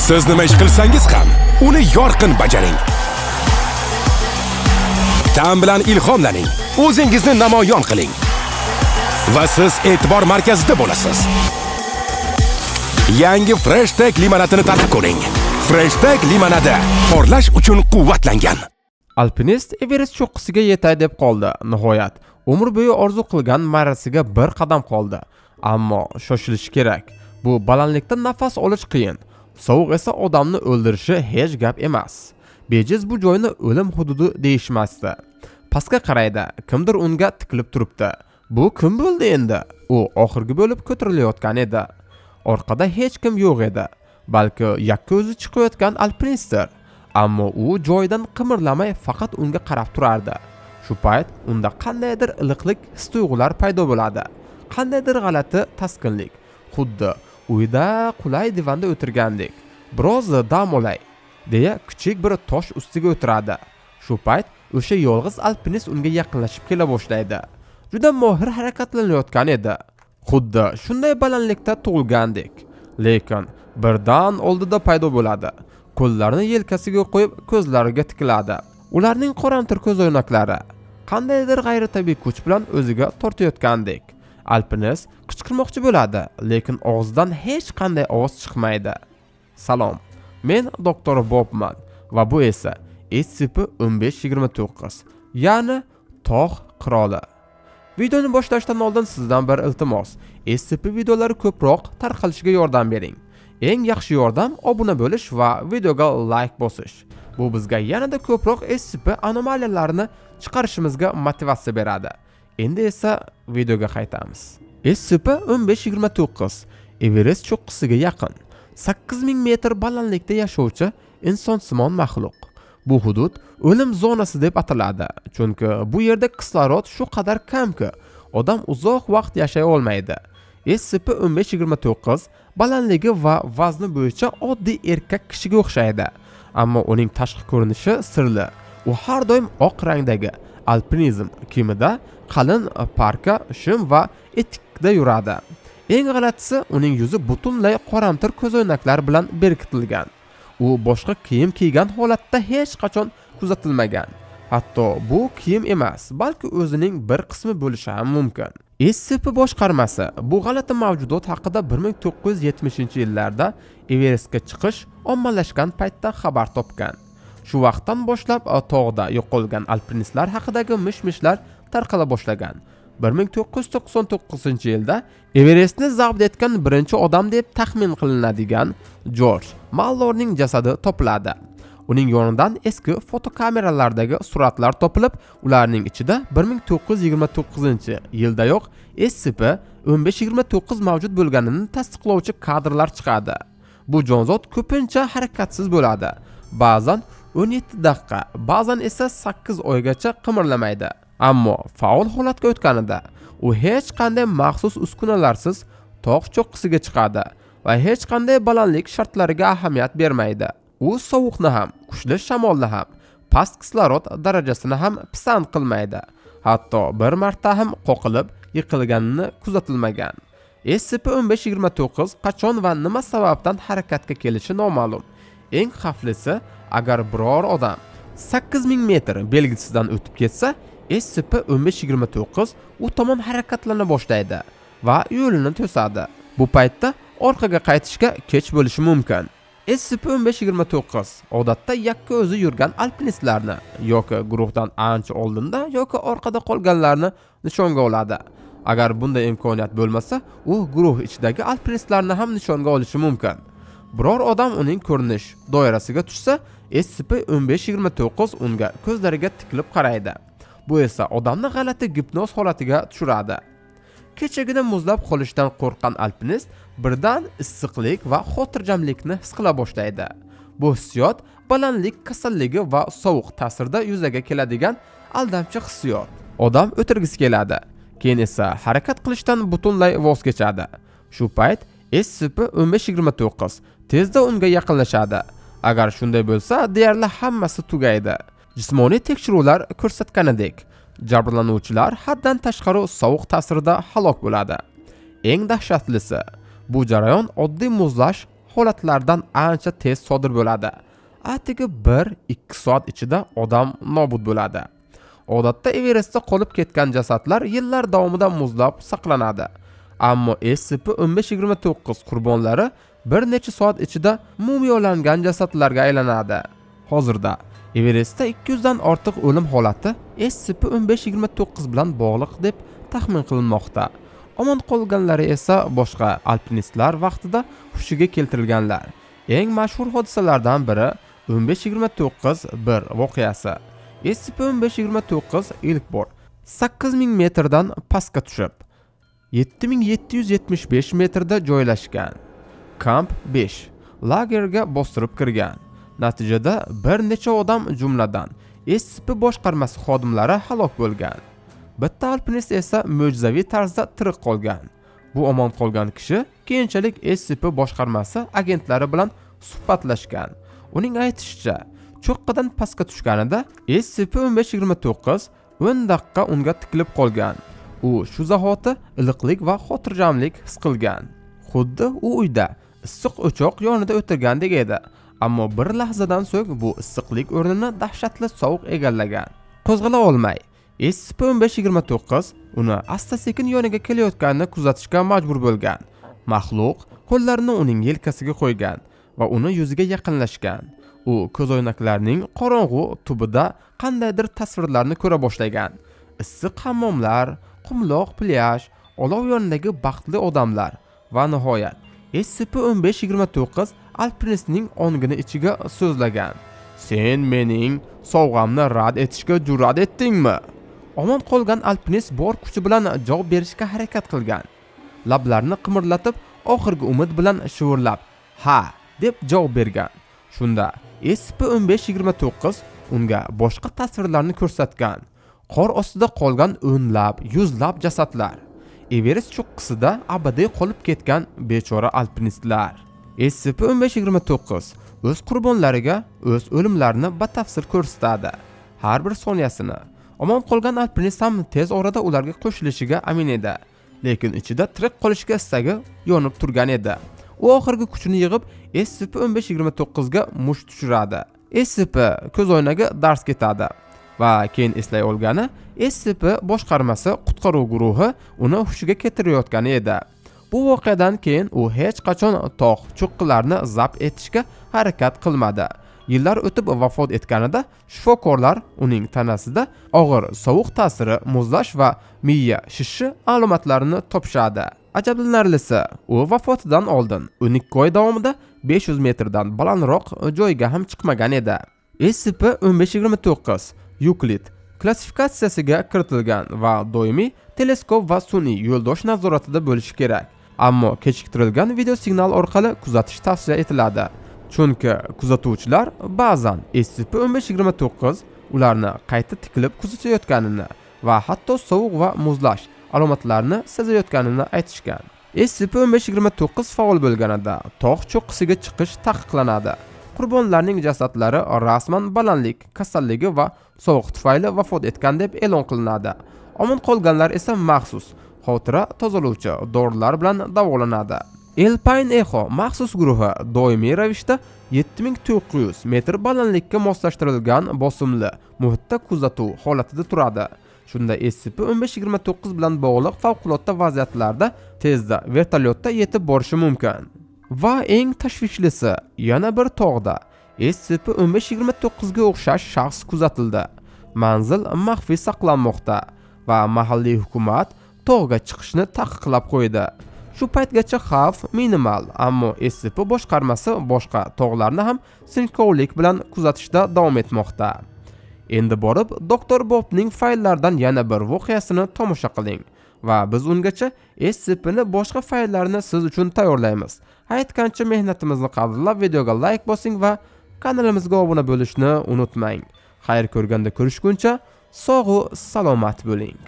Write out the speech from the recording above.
Siz nima ish qilsangiz ham, uni yorqin bajaring. Ta'm bilan ilhomlaning, o'zingizni namoyon qiling. Va siz e'tibor markazida bo'lasiz. Yangi Fresh Tech limonadini tatib ko'ring. Fresh Tech limonadi porlash uchun quvvatlangan. Alpinist Everest cho'qqisiga yetay deb qoldi. Nihoyat, umr bo'yi orzu qilgan marrasiga bir qadam qoldi. Ammo shoshilish kerak. Bu balandlikda nafas olish qiyin. Sovuq esa odamni o'ldirishi hech gap emas. Bejiz bu joyni o'lim hududi deyishmasdi. Pastga qaraydi, kimdir unga tikilib turibdi. Bu kim bo'ldi endi? U oxirgi bo'lib ko'tarilayotgan edi. Orqada hech kim yo'q edi. Balki yakka o'zi chiqayotgan alpinistdir. Ammo u joyidan qimirlamay faqat unga qarab turardi. Shu payt unda qandaydir iliqlik his-tuyg'ular paydo bo'ladi. Qandaydir g'alati taskinlik. Xuddi uyda qulay divanda o'tirgandek. Biroz dam olay, deya kichik bir tosh ustiga o'tiradi. Shu payt o'sha yolg'iz alpinist unga yaqinlashib kela boshlaydi. Juda mohir harakatlanayotgan edi. Xuddi shunday balandlikda tug'ilgandek. Lekin birdan oldida paydo bo'ladi. Qo'llarini yelkasiga qo'yib ko'zlariga tikiladi. Ularning qoramtir ko'zoynaklari qandaydir g'ayritabiiy kuch bilan o'ziga tortayotgandek. Alpinist qichqirmoqchi bo'ladi, lekin og'zidan hech qanday ovoz chiqmaydi. Salom. Men doktor Bobman va bu esa SCP-1529, ya'ni tog' qiroli. Videoni boshlashdan oldin sizdan bir iltimos. SCP videolari ko'proq tarqalishiga yordam bering. Eng yaxshi yordam obuna bo'lish va videoga like bosish. Bu bizga yanada ko'proq SCP anomaliyalarini chiqarishimizga motivatsiya beradi. Endi esa videoga qaytamiz. SCP-1529 Everest cho'qqisiga yaqin 8000 metr balandlikda yashovchi insonsimon maxluq. Bu hudud o'lim zonasi deb ataladi, chunki bu yerda kislorod shu qadar kamki, odam uzoq vaqt yashay olmaydi. SCP-1529 balandligi va vazni bo'yicha oddiy erkak kishiga o'xshaydi, ammo uning tashqi ko'rinishi sirli. U har doim oq rangdagi alpinizm kiyimida, qalin parka, shim va etikda yuradi. Eng g'alatisi, uning yuzi butunlay qoramtir ko'zoynaklar bilan berkitilgan. U boshqa kiyim kiygan holatda hech qachon kuzatilmagan. Hatto bu kiyim emas, balki o'zining bir qismi bo'lishi ham mumkin. SCP boshqarmasi bu g'alati mavjudot haqida 1970-yillarda Everestga chiqish ommalashgan paytda xabar topgan. Shu vaqtdan boshlab tog'da yo'qolgan alpinistlar haqidagi mish-mishlar tarqala boshlagan. 1999-yilda Everestni zabt etgan birinchi odam deb taxmin qilinadigan Jorj Mallorning jasadi topiladi. Uning yonidan eski fotokameralardagi suratlar topilib, ularning ichida 1929-yildayoq SCP-1529 mavjud bo'lganini tasdiqlovchi kadrlar chiqadi. Bu jonzot ko'pincha harakatsiz bo'ladi. Ba'zan 17 daqiqa, ba'zan esa 8 oygacha qimirlamaydi. Ammo faol holatga o'tganida u hech qanday maxsus uskunalarsiz tog' cho'qqisiga chiqadi va hech qanday balandlik shartlariga ahamiyat bermaydi. U sovuqni ham, kuchli shamolni ham, past kislorod darajasini ham pisand qilmaydi. Hatto bir marta ham qoqilib yiqilganini kuzatilmagan. SCP-1529 qachon va nima sababdan harakatga kelishi noma'lum. Eng xavflisi, agar biror odam 8000 metr belgisidan o'tib ketsa, SCP-1529 u tomon harakatlana boshlaydi va yo'lini to'sadi. Bu paytda orqaga qaytishga kech bo'lishi mumkin. SCP-1529 odatda yakka o'zi yurgan alpinistlarni yoki guruhdan ancha oldinda yoki orqada qolganlarni nishonga oladi. Agar bunday imkoniyat bo'lmasa, u guruh ichidagi alpinistlarni ham nishonga olishi mumkin. Biror odam uning ko'rinish doirasiga tushsa, SCP-1529 unga ko'zlariga tikilib qaraydi. Bu esa odamni g'alati gipnoz holatiga tushiradi. Kechagina muzlab qolishdan qo'rqqan alpinist birdan issiqlik va xotirjamlikni his qila boshlaydi. Bu hissiyot balandlik kasalligi va sovuq ta'sirida yuzaga keladigan aldamchi hissiyot. Odam o'tirgisi keladi, keyin esa harakat qilishdan butunlay voz kechadi. Shu payt SCP-1529 tezda unga yaqinlashadi. Agar shunday bo'lsa, deyarli hammasi tugaydi. Jismoniy tekshiruvlar ko'rsatganidek, jabrlanuvchilar haddan tashqari sovuq ta'sirida halok bo'ladi. Eng dahshatlisi, bu jarayon oddiy muzlash holatlardan ancha tez sodir bo'ladi. Atigi 1-2 soat ichida odam nobud bo'ladi. Odatda Everestda qolib ketgan jasadlar yillar davomida muzlab saqlanadi. Ammo SCP-1529 qurbonlari bir necha soat ichida mumiyolangan jasadlarga aylanadi. Hozirda Everestda 200 dan ortiq o'lim holati SCP-1529 bilan bog'liq deb taxmin qilinmoqda. Omon qolganlari esa boshqa alpinistlar vaqtida hushiga keltirilganlar. Eng mashhur hodisalardan biri 1529-1 voqeasi. SCP-1529 ilk bor 8000 metrdan pastga tushib, 7775 metrda joylashgan Kamp 5 lagerga bostirib kirgan. Natijada bir necha odam, jumladan SCP boshqarmasi xodimlari halok bo'lgan. Bitta alpinist esa mo'jizaviy tarzda tirik qolgan. Bu omon qolgan kishi keyinchalik SCP boshqarmasi agentlari bilan suhbatlashgan. Uning aytishicha, cho'qqidan pastga tushganida SCP-1529 10 daqiqa unga tikilib qolgan. U shu zahoti iliqlik va xotirjamlik his qilgan. Xuddi u uyda issiq o'choq yonida o'tirgandek edi. Ammo bir lahzadan so'ng bu issiqlik o'rnini dahshatli sovuq egallagan. Qo'zg'ala olmay, SCP-1529 uni asta-sekin yoniga kelayotganini kuzatishga majbur bo'lgan. Maxluq qo'llarini uning yelkasiga qo'ygan va uni yuziga yaqinlashgan. U ko'zoynaklarning qorong'u tubida qandaydir tasvirlarni ko'ra boshlagan. Issiq hammomlar, qumloq plyaj, olov yonidagi baxtli odamlar va nihoyat SCP-1529 alpinistning ongini ichiga so'zlagan. Sen mening sovg'amni rad etishga jur'at etdingmi? Omon qolgan alpinist bor kuchi bilan javob berishga harakat qilgan. Lablarini qimirlatib, oxirgi umid bilan shivirlab, "Ha" deb javob bergan. Shunda SCP-1529 unga boshqa tasvirlarni ko'rsatgan. Qor ostida qolgan o'nlab, yuzlab jasadlar. Everest cho'qqisida abadiy qolib ketgan bechora alpinistlar. SCP-1529 o'z qurbonlariga o'z o'limlarini batafsil ko'rsatadi. Har bir soniyasini. Omon qolgan alpinist ham tez orada ularga qo'shilishiga amin edi. Lekin ichida tirik qolishga istagi yonib turgan edi. U oxirgi kuchini yig'ib SCP-1529 ga musht tushiradi. SCP ko'zoynagi dars ketadi va keyin eslay olgani SCP boshqarmasi qutqaruv guruhi uni hushiga keltirayotgani edi. Bu voqeadan keyin u hech qachon tog' cho'qqilarini zabt etishga harakat qilmadi. Yillar o'tib vafot etganida shifokorlar uning tanasida og'ir sovuq ta'siri, muzlash va miya shishishi alomatlarini topishadi. Ajablanarlisi, u vafotidan oldin 12 oy davomida 500 metrdan balandroq joyga ham chiqmagan edi. SCP-1529 Yuklid klassifikatsiyasiga kiritilgan va doimiy teleskop va sun'iy yo'ldosh nazoratida bo'lishi kerak. Ammo kechiktirilgan video signal orqali kuzatish tavsiya etiladi. Chunki kuzatuvchilar ba'zan SCP-1529 ularni qayta tikilib kuzatayotganini va hatto sovuq va muzlash alomatlarini sezayotganini aytishgan. SCP-1529 faol bo'lganida tog' cho'qqisiga chiqish taqiqlanadi. Qurbonlarning jasadlari rasman balandlik kasalligi va sovuq tufayli vafot etgan deb e'lon qilinadi. Omon qolganlar esa maxsus xotira tozalovchi dorilar bilan davolanadi. Alpine Echo maxsus guruhi doimiy ravishda 7900 metr balandlikka moslashtirilgan bosimli muhitda kuzatuv holatida turadi. Shunda SCP-1529 bilan bog'liq favqulodda vaziyatlarda tezda vertolyotda yetib borishi mumkin. Va eng tashvishlisi, yana bir tog'da SCP-1529 ga o'xshash shaxs kuzatildi. Manzil maxfiy saqlanmoqda va mahalliy hukumat tog'ga chiqishni taqiqlab qo'ydi. Shu paytgacha xavf minimal, ammo SCP boshqarmasi boshqa tog'larni ham sinchkovlik bilan kuzatishda davom etmoqda. Endi borib Dr. Bobning fayllaridan yana bir voqeasini tomosha qiling va biz ungacha SCP ni boshqa fayllarini siz uchun tayyorlaymiz. Aytgancha mehnatimizni qadrlab videoga like bosing va kanalimizga obuna bo'lishni unutmang. Xayr ko'rganda ko'rishguncha sog' u salomat bo'ling.